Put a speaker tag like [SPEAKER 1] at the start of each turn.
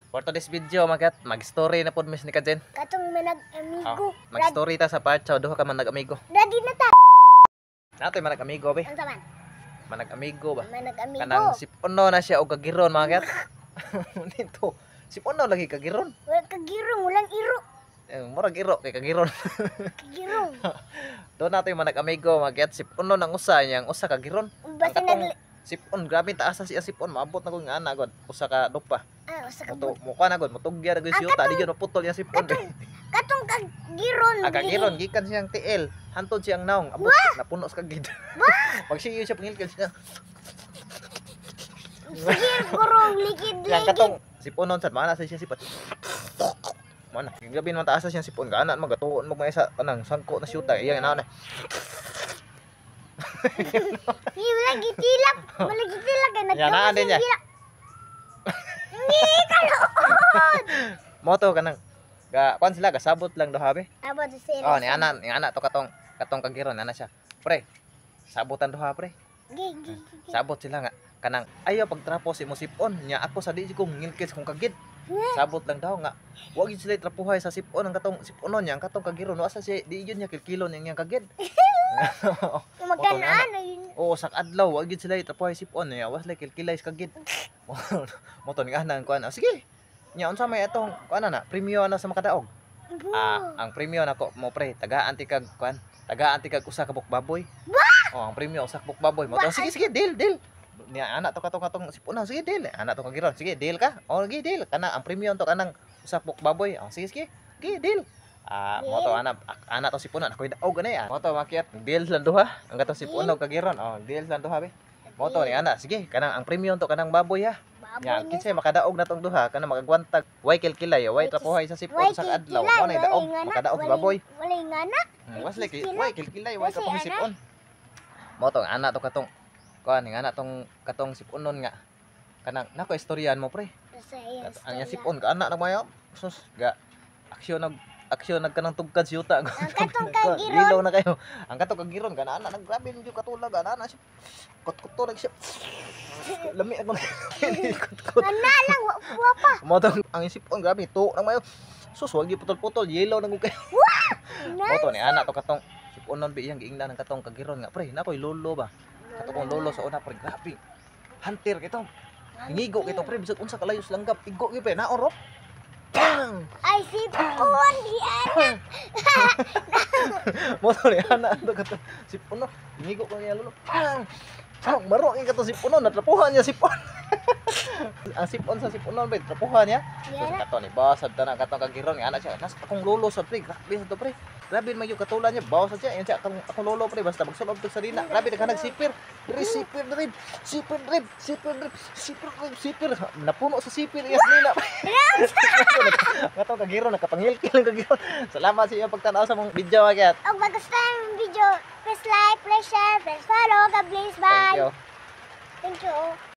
[SPEAKER 1] For today's video, mga kat, mag-story na pod mis ni Kajen.
[SPEAKER 2] Katong manag-amigo.
[SPEAKER 1] Oh, mag-story ta sa part sa duha ka manag-amigo.
[SPEAKER 2] Ready na ta.
[SPEAKER 1] Natoy manag-amigo be.
[SPEAKER 2] Ang taman.
[SPEAKER 1] Manag-amigo ba?
[SPEAKER 2] Manag-amigo.
[SPEAKER 1] Kanang sipuno na siya og kagiron, mga kat. Nito. Sipuno lagi kagiron.
[SPEAKER 2] Wala kagirong, walang iro.
[SPEAKER 1] Eh, murag iro kay kagiron.
[SPEAKER 2] Kagirong.
[SPEAKER 1] Doon nato yung manag-amigo, mga kat, sipuno nang usa niyang usa kagiron.
[SPEAKER 2] Basta
[SPEAKER 1] Ang katong
[SPEAKER 2] nag
[SPEAKER 1] sipon, grabe taas sa siya sipon, maabot na ko nga ana god, usa ka dupa.
[SPEAKER 2] Ah, usa ka
[SPEAKER 1] Muto mukha na god, mutugya na gud siyuta, di gyud maputol yang sipon.
[SPEAKER 2] Katong kagiron.
[SPEAKER 1] Ang kagiron gikan siyang TL, hantod siyang naong, abot napuno sa kagid. Magsiyo siya pangilkan siya.
[SPEAKER 2] Sige, gurong likid
[SPEAKER 1] Yang
[SPEAKER 2] likid.
[SPEAKER 1] katong siponon sad mana sa siya sipon. Mana, yung gabi naman taas sa siyang sipon ka, anak magatuon mo may sa kanang sangko na siyuta, iyang inaon na.
[SPEAKER 2] Hindi wala gitilak. Wala gitilak kay
[SPEAKER 1] Yan,
[SPEAKER 2] nagkamas
[SPEAKER 1] naan din
[SPEAKER 2] yung
[SPEAKER 1] niya.
[SPEAKER 2] gila. Hindi kaluod.
[SPEAKER 1] Moto kanang ga kuan sila gasabot lang do habi.
[SPEAKER 2] Abot sila.
[SPEAKER 1] Oh, ni ana to katong katong kagiron ana siya. Pre, sabutan do ha, pre.
[SPEAKER 2] Gi gi gi.
[SPEAKER 1] Sabot sila nga kanang ayaw pagtrapo si mo sipon nya ako sa di kong ngilkis kong kagid. Sabot lang daw nga wa gyud sila trapuhay sa sipon ang katong siponon niya ang katong kagiron wa sa siya di gyud niya kilkilon ang iyang kagid.
[SPEAKER 2] Magkanaan yun.
[SPEAKER 1] Oo, sa adlaw wa gyud sila trapuhay sipon niya wa sila kilkilay sa kagid. Mo to ni ana ang kuan. Ah, sige. Nya unsa may atong kuan na premyo na sa makadaog. Ah, ang premyo nako mo, pre, tagaan ti kag kuan, tagaan ti kag usa ka buok baboy. Oh, ang premyo usa ka buok baboy. Mo to, sige sige, deal deal. Niya ana to katong katong sipon, sige deal. Ana to kagiron, sige deal ka. Oh, sige deal. Kana ang premyo to kanang usa ka buok baboy. Oh, sige sige. Sige deal. Ah, mo to ana ana to sipunan ako'y daog ani ah. Mo to makiat, deal lang duha. Ang katong sipunon kagiron. Oh, deal lang duha be. Mo to ni ana, sige kanang ang premyo to kanang baboy ha.
[SPEAKER 2] Baboy
[SPEAKER 1] Nya
[SPEAKER 2] ni.
[SPEAKER 1] kinsay makadaog na tong duha kanang magagwantag way kilkilay, way trapuhay sa sipon sa adlaw. Mo na daog, makadaog sa baboy.
[SPEAKER 2] Wala ngana.
[SPEAKER 1] Was like
[SPEAKER 2] Kilkilay.
[SPEAKER 1] way kilkilay, way
[SPEAKER 2] Wala
[SPEAKER 1] katong
[SPEAKER 2] ana.
[SPEAKER 1] sipon. Mo tong ana to katong kuan nga ana tong katong siponon nga kanang nako istoryahan mo, pre.
[SPEAKER 2] Sa
[SPEAKER 1] Ang iyang sipon ka anak nagmayo. Sus ga aksyon nag aksyon nag kanang tugkad si yuta.
[SPEAKER 2] Ang katong kagiron.
[SPEAKER 1] Lilaw na kayo. Ang katong kagiron kana ana nag grabe medyo katulag ana ana siya. Kutkuto nag siya. Lami ako na. Kutkot.
[SPEAKER 2] Ana lang wa wa pa.
[SPEAKER 1] Mo tong ang sipon grabe to nang mayo. Sus wag gyud putol-putol, yellow na gud kayo. Mo to ni ana to katong siponon bi iyang giingnan ang katong kagiron nga pre, nakoy lolo ba. Kato kong lolo sa una, pre, grabe. Hunter kito. Hingigo kito, pre, bisag unsa kalayo sa langgam, igo gyud pre, naorok. Bang!
[SPEAKER 2] Ay sipon di ana.
[SPEAKER 1] Mo to ni ana to katong sipono, hingigo ko niya lolo. Bang! Bang! Maro ang katong sipono, natrapuhan niya sipon. Ang sipon sa siponon pre, trapuhan niya.
[SPEAKER 2] Di
[SPEAKER 1] So,
[SPEAKER 2] ana.
[SPEAKER 1] kato ni boss, sad na katong kagiron nga ana siya. Nas akong lolo sa pre, grabe sa to, pre. Grabe man yung katulad niya, bawas sa siya. Yan siya akong, akong lolo, pre, basta magsulob to sa dina. Grabe naghanag sipir. Diri sipir drib, sipir drib, sipir drib, sipir drib, sipir. Napuno sa sipir iyas nila. Katong kagiron nakapangilkil ang kagiron. Salamat sa iyong pagtanaw sa mong video, mga kat.
[SPEAKER 2] Og magustuhan ang video, press like, press share, press follow. God bless.
[SPEAKER 1] Thank
[SPEAKER 2] Bye.
[SPEAKER 1] you.
[SPEAKER 2] Thank you.